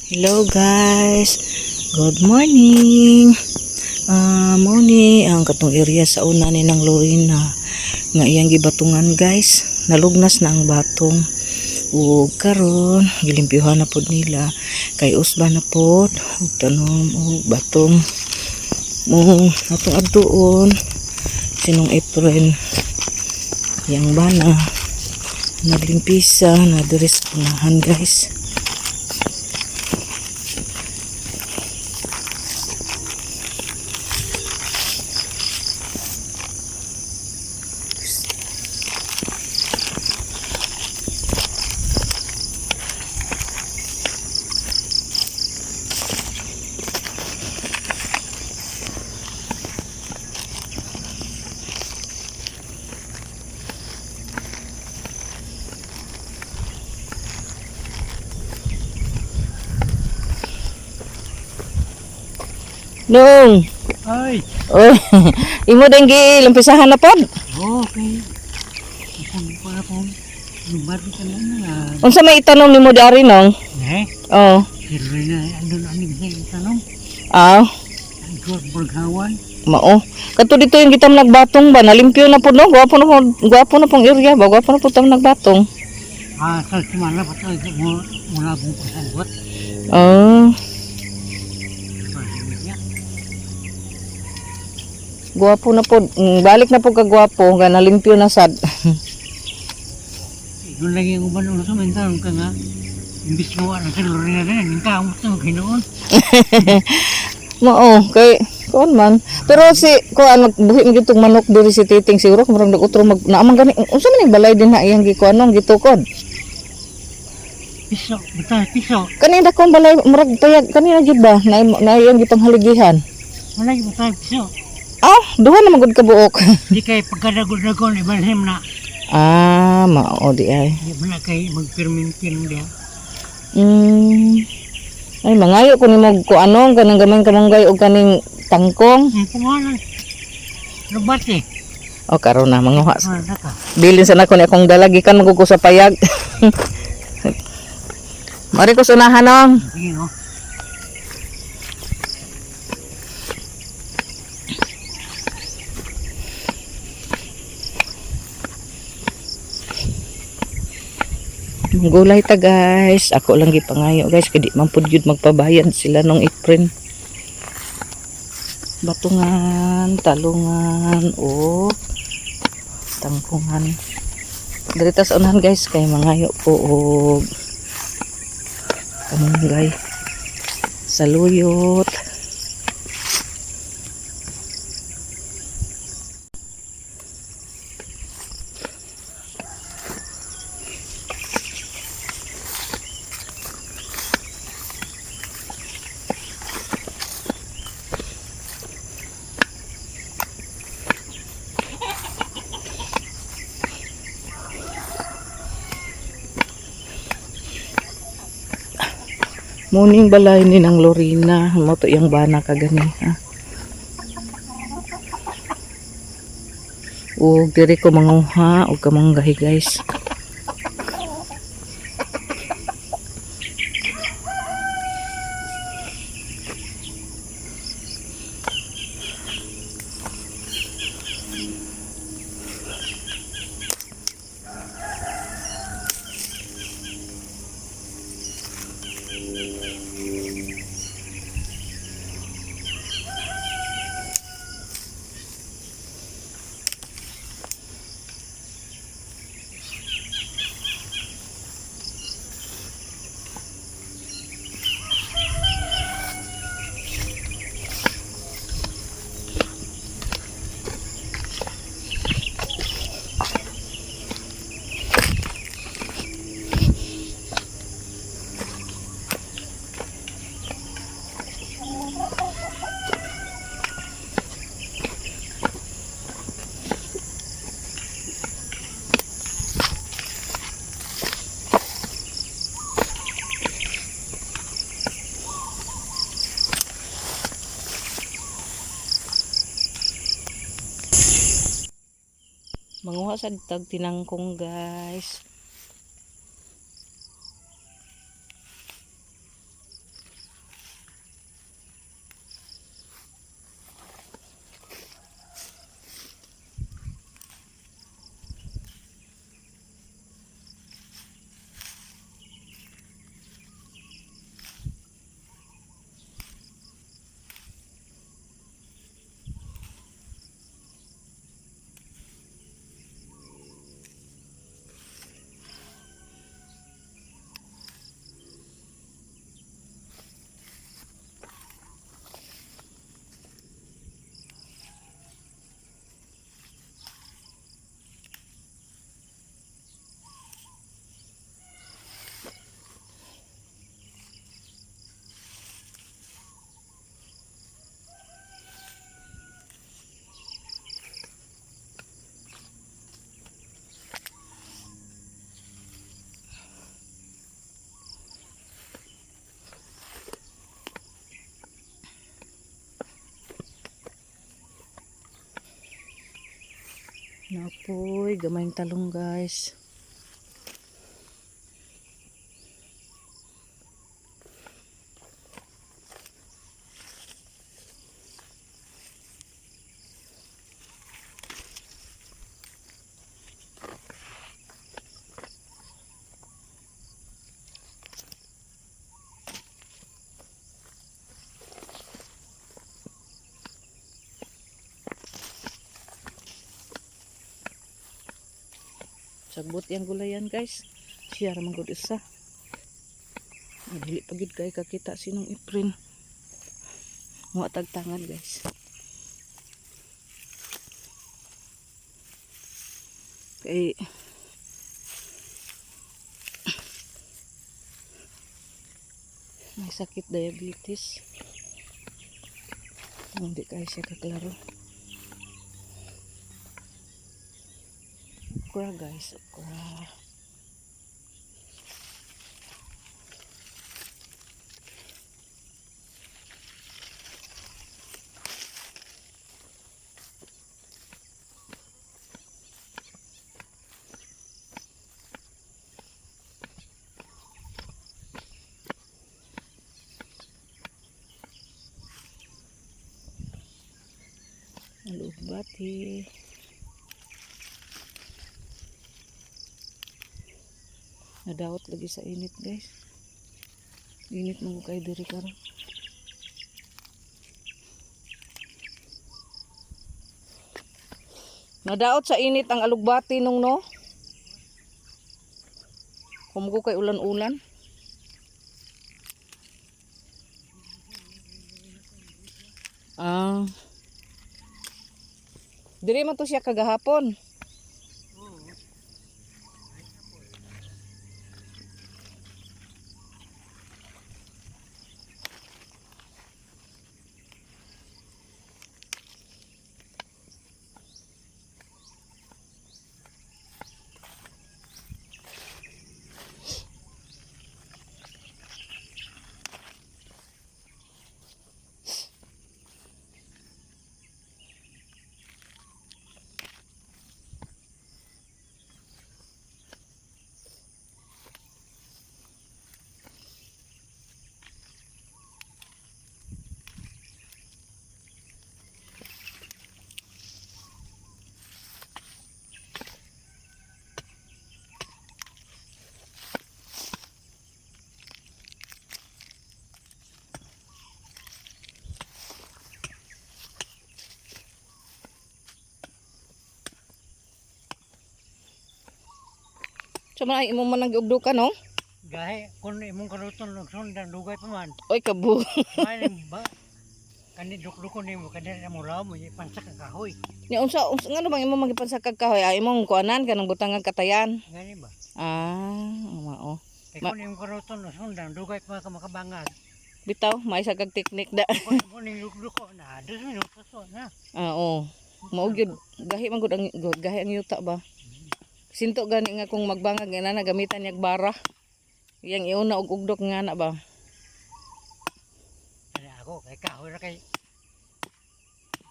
Hello guys. Good morning. Mao ni ang katong area sa una ni ng Lorena nga iyang gibatungan, guys. Nalugnas na ang batong. Ug karon gilimpyuhan na pod nila kay usba na pod ug tanom ug batong mo atong adtuon sinong April yang bana naglimpisa na diri sa unahan, guys. Nung Ay, oy, imo din gilimpisahan na pod. Okay. Isang pa akong lubar ka na na. Unsa may itanom nimo dari, nong? Eh, Oh. pero na, andun ang sa tanong. Ah, Ang suwat burghawan. Mao. Kato dito yung gitam nagbatong ba, nalimpyo na pod, no? Gwapo na po, gwapo na pong area ba, gwapo na po tam nagbatong. Ah, sa sumala pa tayo mo mula kong pasanggot. Ah, gwapo na po. Balik na po ka gwapo, nga nalimpyo na sad. Doon lagi ang uban ulo sa mental ka nga. Imbis mo ang sa na rin, ang tao mo sa ginoon. Mao, kay kuan man. Pero si kuan magbuhi man gitong manok diri si Titing siguro kung murag nag-utro mag naamang gani. Unsa man ning balay din na iyang gikuan nong gitukod? Piso, basta piso. Kanina dakong balay murag payag kanina gyud ba na, na iyang gipanghaligihan. Wala yung basta piso. Ah, duha na magud ka buok. Di kay pagkadagon-dagon, ibalhim na. Ah, mao di ay. Di ba na kay magpirmintin diya. Ay, mangayo ko nimo ko anong kanang gamay kamunggay og kaning tangkong. Ang pangalan. Lubat eh. O karon na manguha. Wala na ka. Bilin sa nako ni akong dala gikan man ko sa payag. Mari ko sunahan nong. Sige, oh. Gulay ta, guys. Ako lang gipangayo, guys, kay di man pud gyud magpabayad sila nung April. Batungan, talungan o tangkungan. Diri ta sa unahan, guys, kay mangayo ko og kamunggay. Saluyot. Muning balay ni nang Lorena, mo to iyang bana kagani ha. Ug diri ko manguha og kamanggay, guys. Manguha sa tag tinangkong, guys. Napoy, gamayng talong, guys. Sagbot yang gulayan, guys. Siya ra man gud isa. Ay, dili pa gid kay kakita sinong Iprin. Wa tagtangan, guys. Kay may sakit diabetes. Hindi kay siya kaklaro. Okra, guys, okra. Alugbati. Nadawat lagi sa init, guys. Init mo kay diri karon. Nadaot sa init ang alugbati nung no. Kumugo kay ulan-ulan. Ah. Diri man to siya kagahapon. So man ay imo man ang giugdukan no? Gahi, kung imong karuton og sundan dugay pa man. Oy kabo. May ba kani dukdukon nimo kani mo raw mo ipansak ang kahoy. Ni unsa unsa ngano bang imo magipansakag kahoy? Ay imong kuanan kanang butangan katayan. Ngani ba? Ah, mao. Kay kung imong karuton og sundan dugay pa ka makabangag. Bitaw, may kag teknik da. Kung mo ning dukduko na 2 minutos so na. Ah, oo. Mao gyud gahi man gud ang gahi ang yuta ba. Sinto gani nga kung magbangag nga na gamitan niyag bara. Yang iuna og ugdok nga na ba. Kani ako kay kahoy ra kay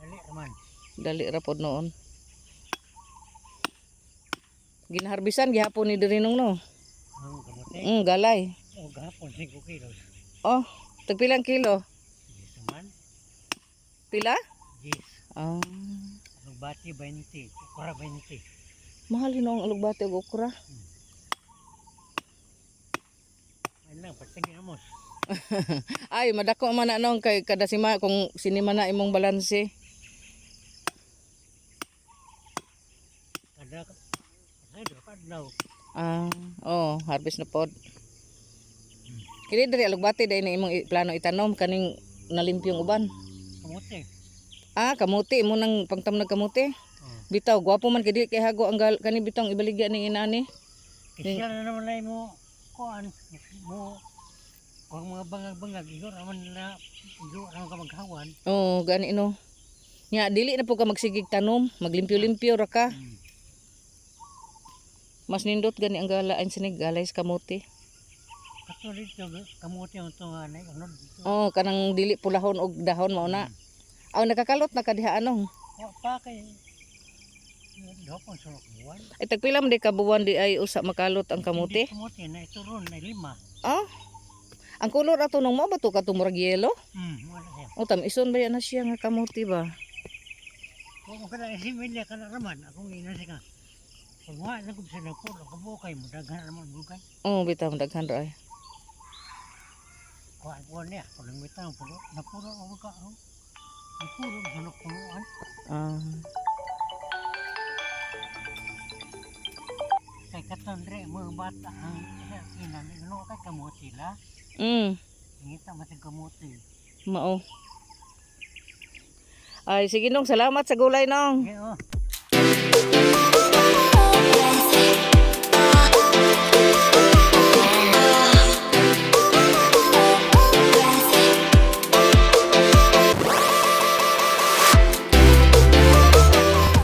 dali ra man. Dali ra pod noon. Ginaharbisan gihapon ni diri nung no. Ang kamote Galay. o gahapon 5 kilos. Oh, tagpilang kilo? Yes man. Pila? Yes. Ah, Ang bati 20, okra 20. Mahal hinuong alugbati og okra. Ano lang patingin mo. Ay, madako man na nung kay kada sima kung sinima na imong balanse. Kada sa do kadlaw. Ah, oh, harvest na pod. Kini diri alugbati dai na imong plano itanom kaning nalimpyong uban. Kamote. Ah, kamuti mo nang pangtamnag kamuti. Oh. Bitaw, gwapo man kay dili kay hago ang kani bitong ibaligya ning inani. Kasi na naman ay mo kuan mo kung mga bangag-bangag igo raman na igo raman ka maghawan. Oh, gani no. Nya dili na po ka magsigig tanom, maglimpyo-limpyo ra ka. Mas nindot gani ang gala ang sinig galay sa kamuti. Kato dito kamote ang tunga na ano dito. Oh, kanang dili pulahon og dahon mao na. Aw nakakalot na ka diha anong. Wa pa kay Duha pang sulok buwan. Ay tagpila man di ka buwan di ay usa makalot ang kamote. Hindi kamote na ito ron na lima. Ah. Ang kolor ato nung mo ba to katong murag yellow? Wala siya. O tam-ison ba yan na siya nga kamote ba? Kung ka na si Emilia ka na raman, akong ina siya ka. Pag wala na kung sila po, kabukay mo, daghan raman bukay. Oh, bitaw daghan ra ay. Kuhaan ko niya, kung bitaw, pulo, napuro ako ka. Oh. Napuro sa napunuan. Ah. Kay katon re, mga bata ang ina, ano kay kamote la. Ngita masig kamote. Mao. Ay sige nong, salamat sa gulay nong. Okay, oh.